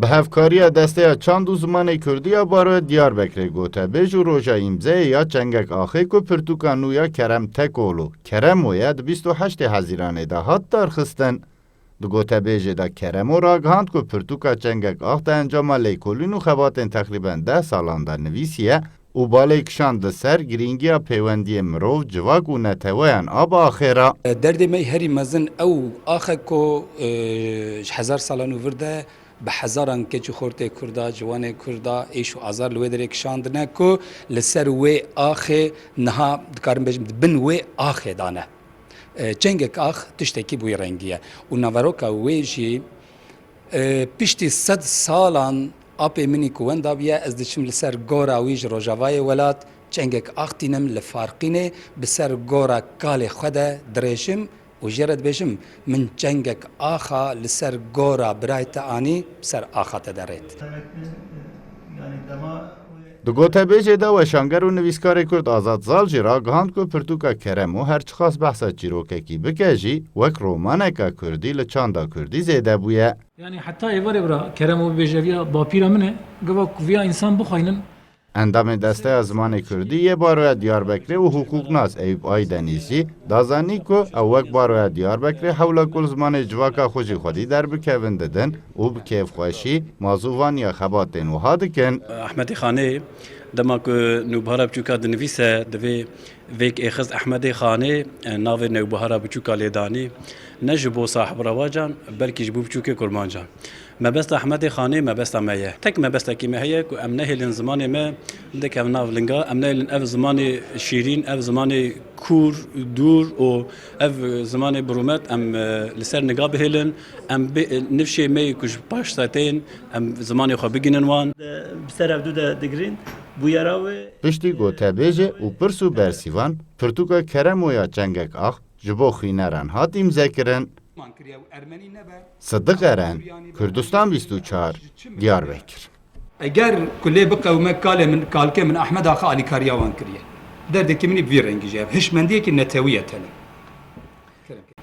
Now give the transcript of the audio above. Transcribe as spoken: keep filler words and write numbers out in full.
Bi hevkariya Desteya Çand û Zimanê Kurdî ya Baroya Diyarbekirê gotebêj û roja îmzeyê ya Çengek Axê ku pirtûka nû ya Kerem Tekol û Keremo ye di bîst û heştê Hezîranê de hat darxistin. Di gotebêjê de Keremo ragihand ku pirtûka Çengek Ax di encama lêkolîn û xebatên teqrîben deh salan de nivîsiye û balê kişand li ser girîngiya pêwendiyê mirov, civak û neteweyan a bi axê re. Derdê me herî mezin ew ax e ku, e, ji hezar salan û vir de bi hezaran keç û xortê Kurda, ciwanê Kurda êş û azar li wê derê kişandine ku li ser wê axê niha dikarim bêjim di bin wê axê de ne. E, Çengek Ax tiştekî bi wî rengî ye û naveroka wê jî, e, piştî sed salan apê min î ku wenda bûye, ez diçim li ser gora wî ji rojavayê welat, Çengek Ax tînim li Farqînê bi ser gora kalê xwe de dirêjim û jê re dibêjim, min Çengek Axa li ser gora birayê te anî, bi ser axa te de rêt. Di gotebêjê de weşanger û nivîskarê Kurd Azad Zal jî ragihand ku pirtûka Keremo her çiqas behsa çîrokekî bike jî, wek romaneka Kurdî li çanda Kurdî zêde bûye. Yanî heta êvarê bira Keremo bibêje viya bapîra min e, gava ku viya însan bixweynin. Endamê Desteya Zimanê Kurdî yê Baroya Diyarbekirê û hiqûqnas Eyûp Aydenîz jî da zanîn ku ew wek Baroya Diyarbekirê hewla ku li zimanê civaka xwe jî xwedî derbikevin didin û bi kêfxweşî mazûvaniya xebatên wiha dikin. Ehmedê Xanê, dema ku Nûbihara Biçûka dinivîse, divê vêk êxist Ehmedê Xanê, e, navê Newbihara Biçûka lê danî, ne ji bo sahib rewacan, belkî ji bo biçûkê kurmancan. Mebesta Ehmedê Xanê mebesta me ye. Tek mebestekî me heye ku em nehêlin zimanê me dikevin nav linga, em nehêlin ev zimanê şîrîn, ev zimanê kûr, dûr û ev zimanê bi rûmet em, e, li ser niga bihêlin. Em bi, e, nifşê me yê ku ji paş setên, em zimanê xwe bigihînin wan. Bi ser hevdû de digirîn bûyera wê. Piştî gotebêjê û pirs û bersîvan, pirtûka Keremo ya Çengek Ax ji bo xwîneran hat îmzekirin. Sidiq Eren, Kurdistan bîst û çar, Diyarbekir. Eger ku lê biqewime kalê min, kalkê min Ehmed Axa alîkariya wan kiriye. Derdekî min ê bi vî rengî jî hebe. Hişmendiyekî netewî ye tenê.